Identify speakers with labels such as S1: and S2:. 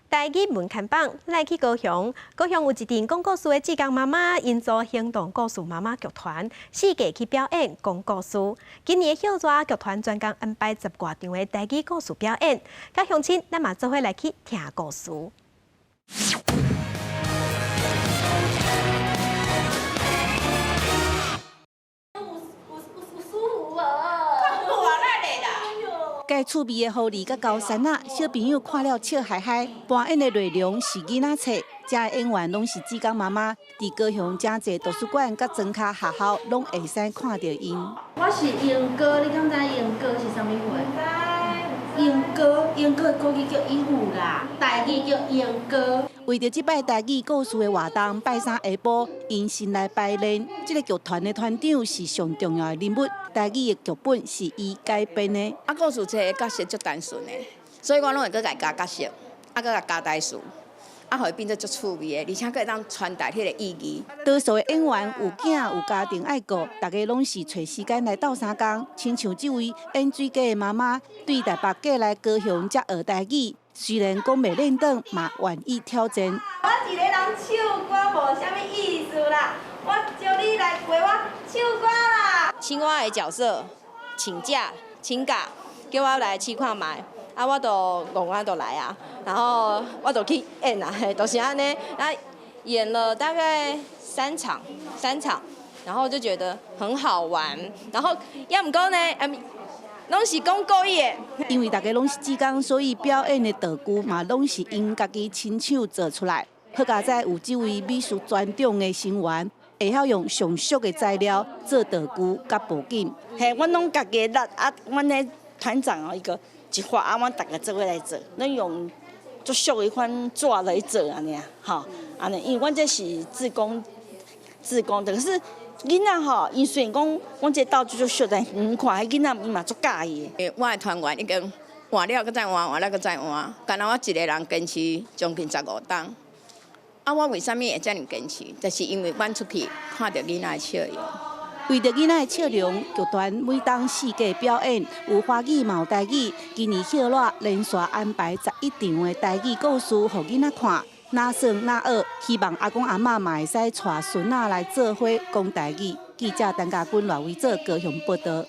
S1: 台語文看榜，來去高雄。高雄有一陣講故事的志工媽媽，𪜶組行動故事媽媽劇團，四界去表演講故事。今年的歇熱，劇團專工安排十外場的台語故事表演，佮鄉親咱嘛做伙來去聽故事。
S2: 蓋趣味的狐狸佮高山仔，小朋友看了笑嗨嗨。扮演的內容是囡仔冊，遮演員攏是志工媽媽，佇高雄誠濟圖書館佮莊跤學校，攏會使看著𪜶。
S3: 我是鸚哥，你敢知鸚哥是啥物貨？鸚哥，鸚哥的國語叫鸚鵡啦，台語叫鸚哥。
S2: 為著這擺台語故事的活動，拜三下晡，𪜶先來排練。這个劇團的團長是上重要的人物，台語的劇本是伊改編的。
S4: 啊，故事冊的角色足單純的，所以我攏會閣共伊加角色，啊，閣共加台詞，啊，予伊變做足趣味的，而且閣會當傳達彼个意義。
S2: 多數的演員有囝有家庭愛顧，大家攏是揣時間來鬥相共。親像這位演水雞的媽媽，對台北過來高雄才學台語，雖然講袂輪轉，嘛願意挑戰。
S5: 我一个人唱歌無啥物意思啦，我招你來陪我唱歌啦。
S6: 青蛙的角色請假請假，叫我來試看覓。啊，我就戇我就來啊，然後我就去演啊，就是按呢，啊，演了大概三場，三場，然後就覺得很好玩，然後猶毋過呢，攏是講國語的。
S2: 因為大家攏是志工，所以表演的道具嘛攏是𪜶家己親手做出來。好佳哉有這位美術專長的成員，會曉用上俗的材料做道具佮布景。
S7: 嘿，阮攏家己力啊，阮的團長哦，伊個一發啊，阮逐个做伙來做，攏用足俗的款紙來做按呢，吼，按呢，因為阮這是志工，志工的，可是囡仔吼，𪜶雖然講阮這道具足俗，但遠看彼囡仔伊嘛足佮意
S4: 的。我的團員已經換了，閣再換，換了閣再換，干焦我一个人堅持將近15冬。啊，我為啥物會遮爾堅持？就是因為阮出去看著囡仔的笑容。
S2: 為著囡仔的笑容，劇團每冬四界表演，有華語嘛有台語。今年歇熱連續安排11場的台語故事，予囡仔看。若耍若學，希望阿公阿嬤嘛會使帶孫仔來做伙講台語。記者陳家軍、賴維做高雄報導。